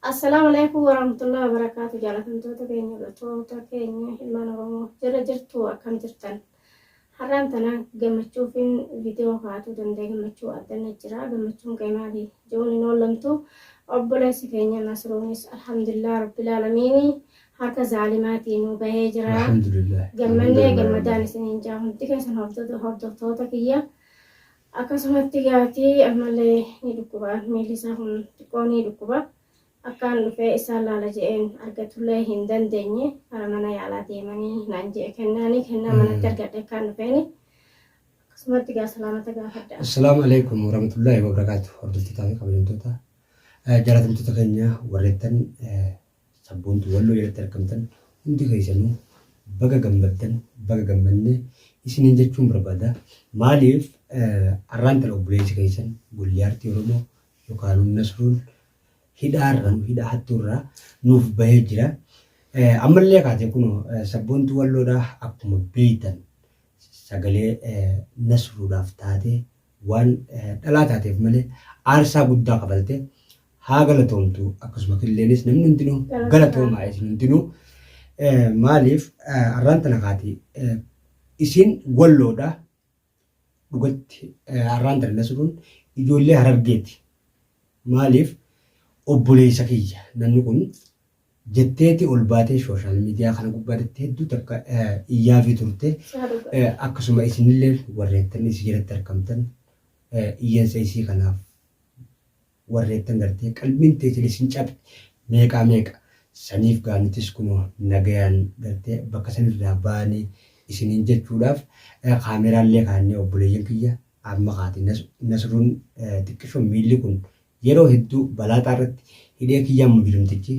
Assalaamu alaikum warahmatullahi wabarakaatu. Jaalatamtoota keenya, hordoftoota keenya, ilmaan Oromoo jala jirtu, akkam jirtan? Har'aan tana gammachuufin viidiyoo kaa'atuu danda'e. Gammachuu addanna jira. Gammachuun kee maali jechuun hin oollamtu. Obboleessi keenya Nasruunis alhamdulillah rabbil aalamiini harka zaalimaatiin nu bahee jira. Alhamdulillah. Gammannee gammadaan isiniin jaa, hundi keessan hordoftoota kiyya. Akkasumatti gaatii ammallee ni dhukkuba, miilli isaa kun xiqqoo ni dhukkuba. Akkaan dhufee isaan laala je'een argatullee hin dandeenye. Kara mana yaalaa deemanii naan je'e. Kennaanii kennaa manatti argadhe akkaan dhufeeni. Akkasumatti gaa salaamata gaafadha. Assalaamu alaikum warahmatullahi wabarakatuh. Hordoftootaa fi kabajamtoota, jaalatamtoota keenya, warreettan Sabboontu Walloo jalatti argamtan hundi keessanuu, baga gammaddan, baga gammanne isiniin jechuun barbaada. Maaliif arraan tana obboleessi keessan golli aartii Oromoo yookaan Nasruun hidhaarra, hidhaa hattuurraa nuuf bahee jira. Ammallee kaate kun Sabboontu Walloodhaa akkuma beektan sagalee Nasruudhaaf taatee, waan dhalaa taateef malee aarsaa guddaa kafalte, haa galatoomtu. Akkasuma killeenis namni hundinuu galatoomaa isin hundinuu. Maaliif arraan tana kaati isin Walloodha dhugatti, arraan tana Nasruun ijoollee Harargeeti. Maaliif obboleessa kiyya namni kun jetteeti ol baatee social media kana gubbaatti hedduu takka iyyaafii turte. Akkasuma isinillee warreettan isii jalatti argamtan iyyansa isii kanaaf warreettan gartee qalbiin teessan isin cabe meeqaa meeqa. Saniif gaa nutis kunoo nagayaan gartee bakka sanirraa baanee isiniin jechuudhaaf kaameraallee kaannee. Obboleeyyan kiyya, amma kaati Nasruun xiqqisho miilli kun yeroo hedduu balaaxaa irratti hidhee kiyyaan mujrimtichi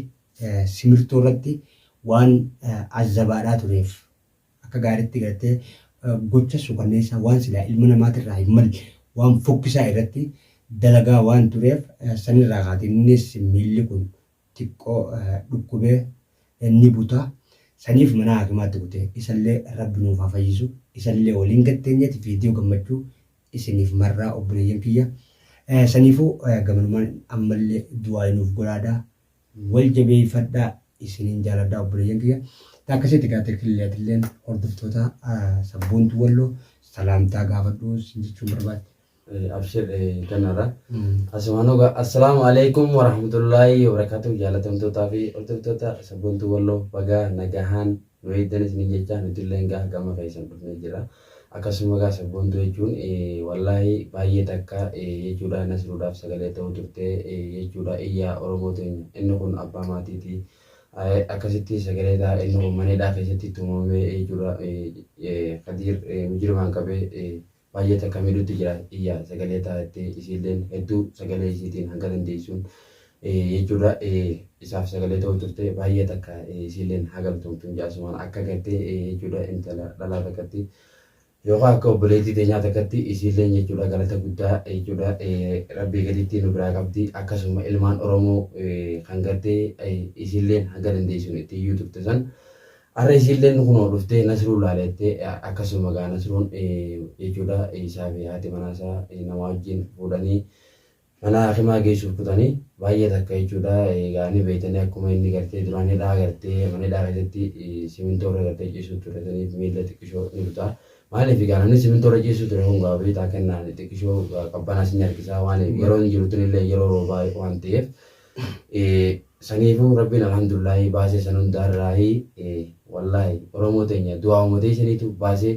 simirtoo irratti waan azzabaadhaa tureef, akka gaariitti gartee gocha suukanneessaa waan silaa ilma namaatirraa hin malle, waan fokkisaa irratti dalagaa waan tureef, sanirraa kaati innis miilli kun xiqqoo dhukkubee ni buta. Saniif mana haakimaatti kute. Isallee Rabbi nuuf haa fayyisu. Isallee waliin gatteenyeeti viidiyoo gammachuu isiniif marraa, obboleeyyan kiyya. Saniifuu gamanumaan ammallee du'aayi nuuf godhaadhaa, wal jabeeffadhaa, isiniin jaaladhaa, obboleeyyan kiyya. Akkasitti gaatee killeetilleen hordoftoota Sabboontuu Walloo salaamtaa gaafadhu sin jechuun barbaade. Abshir kanarra. Asumaan ogaa, assalaamu alaikum warahmatullaahi wabarakatuh. Jaalatamtootaa fi hordoftoota Sabboontuu Walloo, bagaa nagahaan nu eegdan isiniin jecha, nuti illee gaa gama keessan dhufnee jira. Akkasuma gaa Sabboontuu jechuun wallaahi baay'ee takka jechuudha Nasruudhaaf sagalee ta'uu turte jechuudha. Iyyaa Oromoo teenya, inni kun abbaa maatiiti. Akkasitti sagalee ta'a. Inni kun mana hidhaa keessatti tumamee jechuudha. Kadiir mujrimaan qabee baay'ee takka miidhutti jira. Iyya sagalee taa'attee, isiilleen hedduu sagalee isiitiin hanga dandeessuun jechuudha isaaf sagalee ta'uu turte. Baay'ee takka isiilleen haa galatoomtuun jaasumaan akka gartee jechuudha intala dhalaa takkatti yookaan akka obboleettii teenyaa takkatti isiilleen jechuudha galata guddaa jechuudha Rabbii gaditti nu biraa qabdi. Akkasuma ilmaan Oromoo kan gartee isiilleen hanga dandeessuun itti iyyuu turte san, har'a isiilleen kunoo dhuftee Nasruu laaleettee. Akkasuma gaa Nasruun jechuudha isaa fi haati manaasaa nama wajjin fuudhanii mana hakimaa geessuuf kutanii. Baay'ee takka jechuudha egaa ni beektanii, akkuma inni gartee duraan hidhaa gartee mana hidhaa keessatti simintoo irra gartee ciisuu ture saniif miilla xiqqishoo ni buta. Maaliif egaa namni simintoo irra ciisuu ture kun gaa beektaa kennaan xiqqishoo qabbanaas ni harkisaa waan yeroo inni jiru tunillee yeroo roobaa waan ta'eef. Saniifuu Rabbiin alhamdulillahi baasee san hundaarraahi. Wallaahi Oromoo teenya du'aa uummatee isiniitu baasee.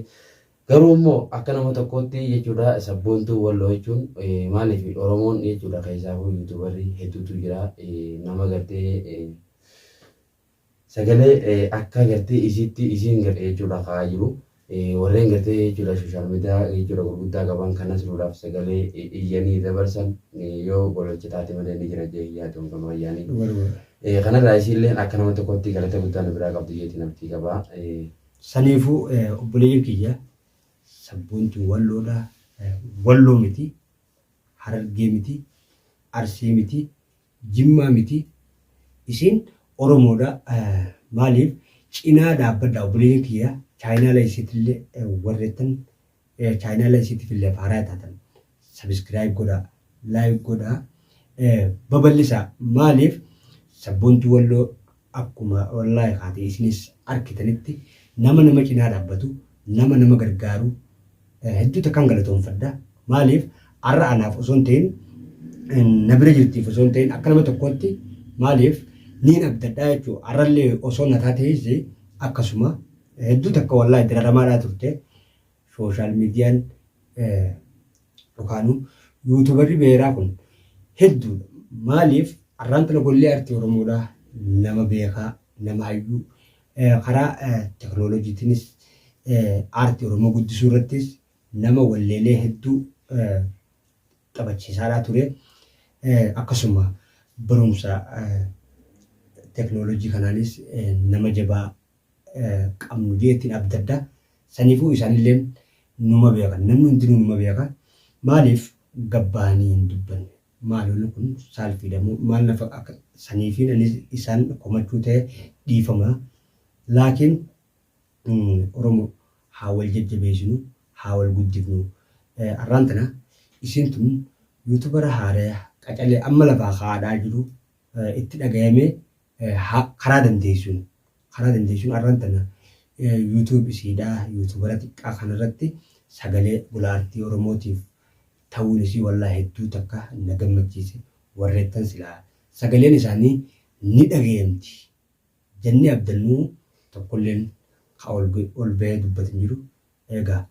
Garuu immoo akka nama tokkootti jechuudha Sabboontuu Walloo jechuun, maaliif Oromoon jechuudha keessaafuu YouTuberri hedduutu jira, nama gartee sagalee akka gartee isiitti isiin gartee jechuudha ka'aa jiru. Warreen gartee jechuudha social media jechuudha gurguddaa qaban kan Nasruudhaaf sagalee iyyanii dabarsan yoo gololcha taate malee ni jira jee hin yaadu gama ayyaanii. Kanarraa isiilleen akka nama tokkotti galata guddaa nu biraa qabdi jeetiin abdii qaba. Saniifuu obboleeyyan kiyya, Sabboontuun Walloodha. Walloo miti, Harargee miti, Arsii miti, Jimmaa miti, isiin Oromoodha. Maaliif cinaa dhaabbadha, obboleeyyan kiyya. Chaayinaala isiitillee warreettan chaayinaala isiitiif illee faaraa taatan subscribe godhaa, like godhaa, babal'isaa. Maaliif Sabboontuu Walloo akkuma wallaahi haati isinis arkitanitti nama nama cinaa dhaabbatu, nama nama gargaaru hedduu takkaan galatoomfadha. Maaliif har'a anaaf osoo hin ta'in, na bira jirtiif osoo hin ta'in, akka nama tokkootti maaliif niin abdadhaa jechuudha. Har'allee osoo na taatees akkasuma hedduu takka wallaahi dararamaadhaa turte. Social miidiyaan yookaanuu YouTuberri beeraa kun hedduudha. Maaliif har'aan tana gollee aartii Oromoodhaa nama beekaa, nama hayyuu, karaa teknooloojiitiinis aartii Oromoo guddisuu irrattis nama walleelee hedduu taphachiisaadhaa ture. Akkasuma barumsa teknooloojii kanaanis nama jabaa qabnu jeetiin abdadha. Saniifuu isaanilleen numa beekan. Namni hundinuu numa beeka. Maaliif gabbaanii hin dubbanne? Maal wanni kun saalfiidha moo maal nafa akka saniifiin anis isaan komachuu ta'e dhiifama. Laakiin Oromo haa wal jajjabeessinu, haa wal guddifnu. Arraan tana isiin tun YouTubera haaraya qacalee amma lafaa kaa'adhaa jiru itti dhagayamee karaa dandeessuun arraan tana YouTube isiidhaa YouTubera xiqqaa kanarratti sagalee gola aartii Oromootiif ta'uun isii wallaahi hedduu takka na gammachiise. Warreettan silaa sagaleen isaanii ni dhagayamti jennee abdannuu tokkolleen ka ol bahee dubbate hin jiru. Egaa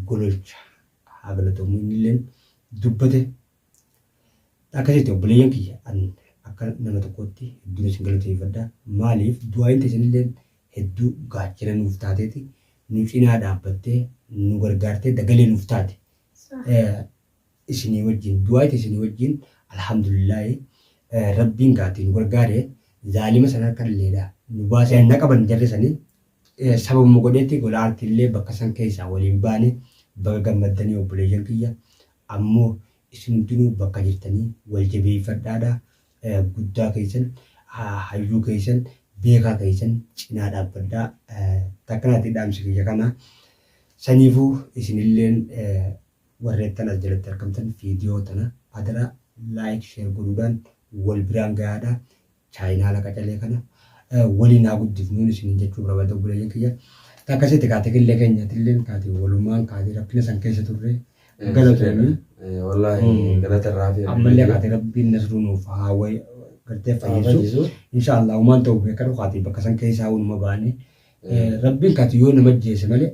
Gololcha haa galatoomu, innilleen dubbate. Akkasitti obboleeyyan kiyya, an akka nama tokkootti hedduun isin galateeffadha. Maaliif du'aayin teessanilleen hedduu gaachana nuuf taateeti, nu cinaa dhaabbattee nu gargaartee dagalee nuuf taate. Isinii wajjin du'aayi teessanii wajjin alhamdulillaahi Rabbiin gaatii nu gargaare, zaalima sana harka illeedha nu baasee na qaban jarri sanii sababuma godheetti gola aartiillee bakka san keessaa waliin baane. Baga gammaddanii obboleeyyan kiyya. Ammoo isin hundinuu bakka jirtanii wal jabeeffadhaadha, guddaa keessan, hayyuu keessan, beekaa keessan cinaa dhaabbadhaa. Takkanaatti dhaamsi kiyya kana. Saniifuu isinilleen warreettan as jalatti argamtan viidiyoo tana adara like, share godhuudhaan wal biraan gahaadha. Chaayinaala qacalee kana waliin haa guddifnuun isiniin jechuu barbaada, obboleeyyan kiyya. Akkasitti kaate killee keenyatilleen kaate walumaan kaate rakkina san keessa turre, galatoomii. Wallaahi galata irraa fi Ammallee kaate Rabbiin nasruu nuuf haa wayi gartee fayyisu. Inshaallah uumaan ta'u beekadhu, kaate bakka san keessaa hunuma baane. Rabbiin kaate yoo nama jeese malee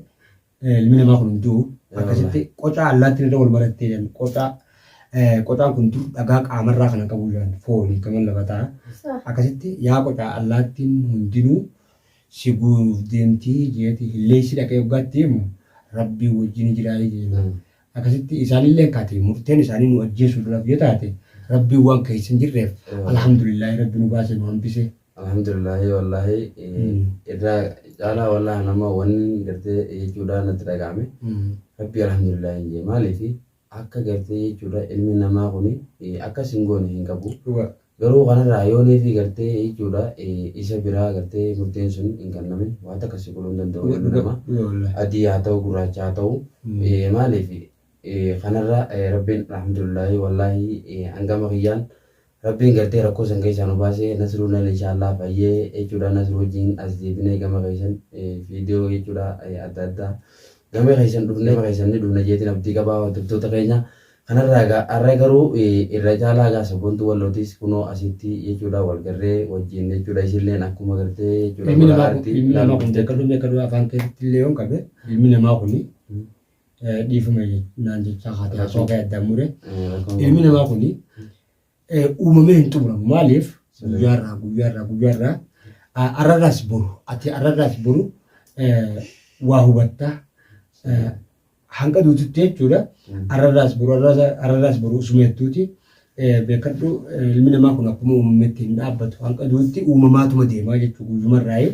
ilmi namaa kun hin du'u. Akkasitti qocaa allaattiin irra wal marattee jedhan, qocaa qocaan kun dur dhagaa qaamarraa kana qabu jedhan, foonii kaman lafa ta'a. Akkasitti yaa qocaa, allaattiin hundinuu si guuruuf deemtii jeeti hilleessi dhaqee waggaatti himu Rabbiin wajjin jiraa jedhan. Akkasitti isaanillee kaate murteen isaanii nu ajjeesuudhaaf yoo taate, Rabbiin waan keessa hin jirreef alhamdulillahi Rabbi nu baase, nu hambise. Alhamdulillahi, wallahi irraa caalaa wallahi nama wanni gartee jechuudha natti dhaga'ame. Rabbi alhamdulillahi hin jee. Maaliif akka gartee jechuudha ilmi namaa kuni akkas hin goone hin qabu. Garuu kanarraa yoonii fi gartee jechuudha isa biraa gartee murteen sun hin kennamin waan takka si godhuu hin danda'u ilmi namaa. Adii haa ta'u, gurraacha haa ta'u, maaliif kanarra Rabbiin alhamdulillahi wallahi hangama kiyyaan Rabbiin gartee rakkoo san keessaa nu baasee, Nasruun inshaallah fayyee jechuudha. Nasruu wajjin as deebinee gama keessan viidiyoo jechuudha adda addaa gama keessan dhufne, gama keessan ni dhufna jeetiin abdii qabaa, hordoftoota keenya. Kanarraa egaa har'a garuu irra caalaa egaa Sabboontuu Wallootis kunoo asitti jechuudha walgarree wajjin jechuudha isilleen akkuma gartee jechuudha Ilmi namaa kun ilmi namaa kun beekadhu beekadhu, afaan keessatti illee yoon qabe, ilmi namaa kun dhiifama naan jechaa haati haasoo kee addaan mure. Ilmi namaa kun uumamee hin xumuramu. Maaliif guyyaarraa guyyaarraa guyyaarraa arrarraas boru ati arrarraas boru waa hubatta hanqa duututti jechuudha. Arrarraas boru, arrarraas boru usumeettuuti. Beekadhu, ilmi namaa kun akkuma uumametti hin dhaabbatu, hanqa duutti uumamaatuma deemaa jechuudha guyyumarraayi.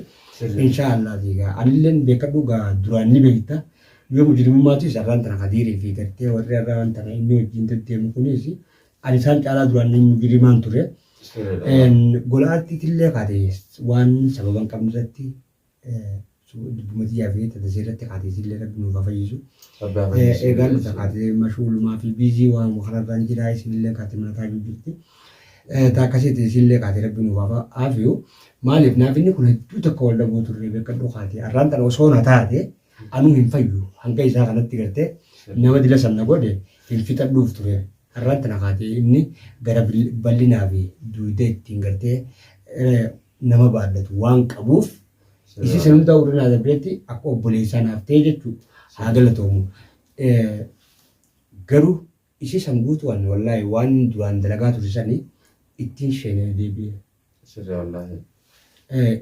Inshaa Allah egaa anilleen beekadhu gaa duraan ni beekta. Yoo mujrimummaatis arraan tana Kadiirii fi gartee warri arraan tana inni wajjin deddeemu kunis ani isaan caalaa duraan ni mujrimaan ture. Gola aartiitillee kaate waan sababa hin qabne irratti dubbuma xiyyaa fi tatasee irratti kaate isillee Rabbi nuuf haa fayyisu. Eegaan dhufa kaate mashuulumaa fi biizii waan kanarraan jira, isinillee kaate mana taa'uu jirti. Ta akkasiiti isillee kaatee rabbi nuuf haa aafiyu. Maaliif naaf inni kun hedduu takka wal dhabuu turre beekadhu kaatee arraan tana osoo na taate anuu hin fayyu hanga isaa kanatti gartee nama dila san na godhe hin fixadhuuf ture. Arraan tana kaatee inni gara bal'inaa fi duuda ittiin gartee nama baadhatu waan qabuuf isii san hundaa irra naa dabreetti akka obboleessaa naaf ta'e jechuu haa galatoomu. Garuu Isii san guutuu an wallaahi waan duraan dalagaa ture sani ittiin sheenaye deebi'e. Sirri wallaahi.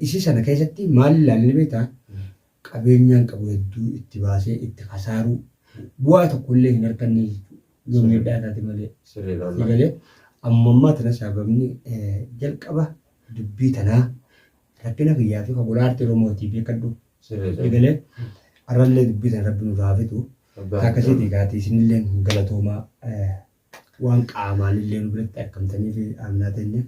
Isii sana keessatti maal ilaale ni beektaa? Qabeenyaan qabu hedduu itti baasee itti kasaaruu bu'aa tokkollee hin arganne jechuudha. Yoo miidhaa taate malee. Sirriidha Si wallaahi. galee amma ammaa tana sababni jalqaba dubbii tanaa rakkina kiyyaa fi kan gola aartii Oromootii beekadhu. Sirriidha. Si galee arrallee dubbii tana rabbi nurraa haa fixu. Rabbi haa Akkasiiti gaati isinilleen galatoomaa waan qaamaanillee nu biratti argamtanii fi Aaminaa teenya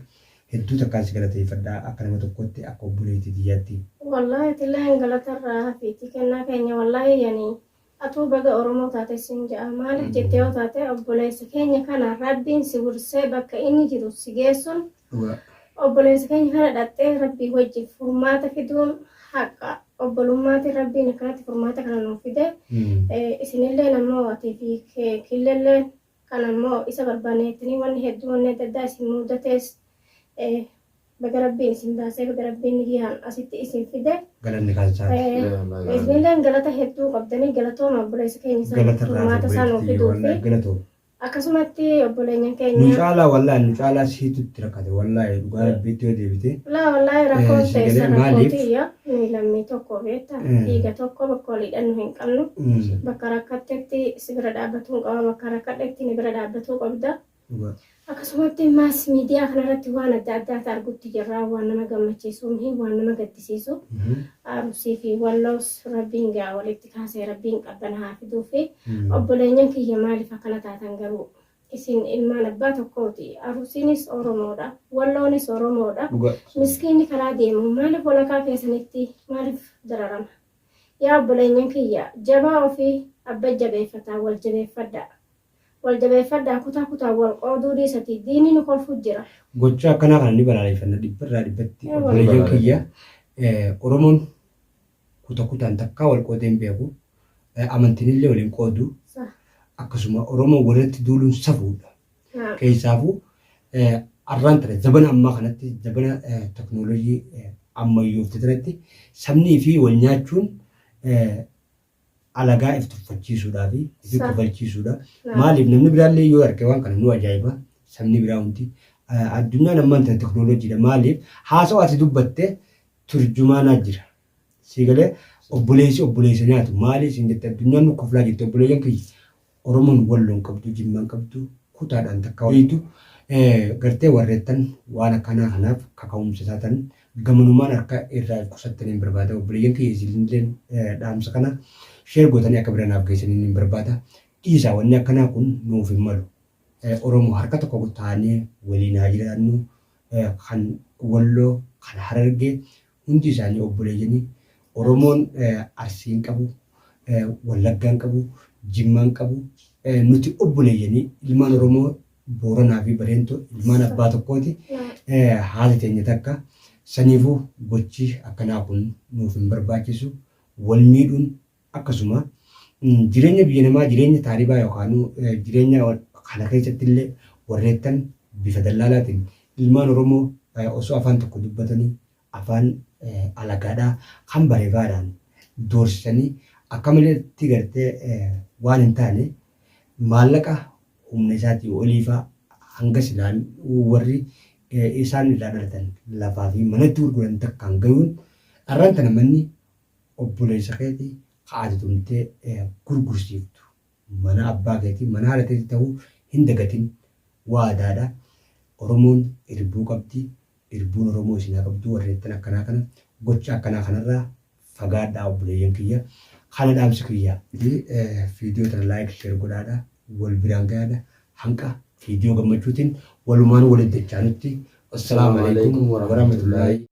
hedduu takkaan si galateeffadha akka nama tokkotti akka obboleettii tiyyaatti. Wallahi atilleen galata irraa hafiiti kennaa keenya wallahi yani atuu baga oromoo taate sin ja'a maalif jette yoo taate obboleessa keenya kana rabbiin si wursee bakka inni jiru si geessun Dhugaa. Obboleessa keenya kana dhaqxee Rabbii wajjin furmaata fiduun haqa obbolummaati Rabbiin akkanatti furmaata kana nuuf fide. Isinilleen ammoo atii fi killeelleen kan ammoo isa barbaanne jettanii wanni hedduu wanni adda addaa isin muudatees baga Rabbiin isin baasee baga Rabbiin nigiyaan asitti isin fide. Galanni kan isaati. Isinilleen galata hedduu qabdanii galatooma obboleessa keenya isa Galata irraa furmaata isaa nuuf obboleettii fiduu wallahi fi galatoom. Akkasumatti obboleenyan Nu keenya. caalaa wallahi nu caalaa siitu itti rakkate wallahi dhugaa rabbiitti yoo deebite. Laa wallaahi rakkoon Si galee teessan rakkoo maaliif? tiyya nuyi lammii tokko beekta dhiiga tokko bakka walii dhannu hin qabnu bakka rakkattetti si bira dhaabbatuun qaba bakka rakkadhetti ni bira dhaabbatuu qabda. Dhugaa. Akkasumatti maas miidiyaa kanarratti waan adda addaati argutti jirra waan nama gammachiisuu miti waan nama gaddisiisu. Arusii fi Walloos rabbiin gaa walitti kaasee rabbiin qabbana haa fiduu fi obboleenyan kiyya maaliif akkana taatan garuu isin ilmaan abbaa tokkooti Arusiinis Oromoodha Walloonis Oromoodha Dhugaa. miskiinni karaa deemu maaliif walakaa keessanitti maaliif dararama yaa obboleenyan kiyya jabaa ofii abba jabeeffataa wal jabeeffadhaa Wal jabeeffadhaa kutaa kutaan wal qooduu dhiisatii diinni nu kolfu jira. Gochaa akkanaa kana ni balaaleffanna dhibbarraa dhibbatti Ee obboleeyyan wallaahi. kiyya Oromoon kuta kutaan takkaa wal qoodee hin beeku amantinillee wal hin qoodu Sah. akkasuma Oromoon walirratti duuluun safuudha. Naam. Keessaafuu arraan tana zabana ammaa kanatti zabana teknoolojii ammayyoofte tanatti sabnii fi wal nyaachuun alagaa if tuffachiisuudhaa fi ifi kofalchiisuudha. Maaliif namni biraallee yoo arge waan kana nu ajaa'iba sabni biraa hundi. Addunyaan ammaan tana teknooloojiidha. Maaliif haasawa ati dubbatte turjumaanaa jira. Sii galee obboleessi obboleessa nyaatu maaliif siin jette addunyaan nu koflaa jirti obboleeyyan kiyya. Oromoon Walloon qabdu, Jimmaan qabdu kutaadhaan takka beektu gartee warreettan waan akkanaa kanaaf kaka'umsa taatan gamanumaan harka irraa if qusattaniin barbaada. Obboleeyyan kiyya isinilleen dhaamsa kana share gootanii akka bira naaf geessaniin hin barbaada. Dhiisaa wanni akkanaa kun nuuf hin malu. Oromoo harka tokko taanee waliin haa jiraannu. Kan Walloo, kan Harargee Hundi isaanii obboleeyyani. Oromoon Arsii hin qabu, Wallaggaa hin qabu, Jimmaa hin qabu. Nuti obboleeyyani ilmaan Oromoo Booranaa fi Bareentoo ilmaan abbaa tokkooti. Haati teenya takka. Saniifuu gochi akkanaa kun nuuf hin barbaachisu. Wal miidhuun Akkasuma jireenya biyya namaa jireenya taaribaa yookaanuu jireenya kana keessatti illee warreettan bifa dallaalaatiin ilmaan Oromoo osoo afaan tokko dubbatanii afaan alagaadhaa kan bareefaadhaan doorsisanii akka maleetti gartee waan hin taane maallaqa humna isaatii oliifaa hanga silaan warri isaan irraa dhalatan lafaa fi manatti gurguran takkaan gayuun arraan tana manni obboleessa keeti ka ati tumtee gurgursiiftu mana abbaa keetii mana haadha teetii ta'uu hin dagatin waadaadha Oromoon irbuu qabdi irbuun Oromoo isin haa qabduu warreettan akkanaa kana gocha akkanaa kanarraa fagaadhaa obboleeyyan kiyya kana dhaamsi kiyya. Fiidiyoo tana like share godhaadha wal biraan gayaadha hanqa fiidiyoo gammachuutiin walumaan walitti dachaanutti assalaamu alaikum warahmatullaahi.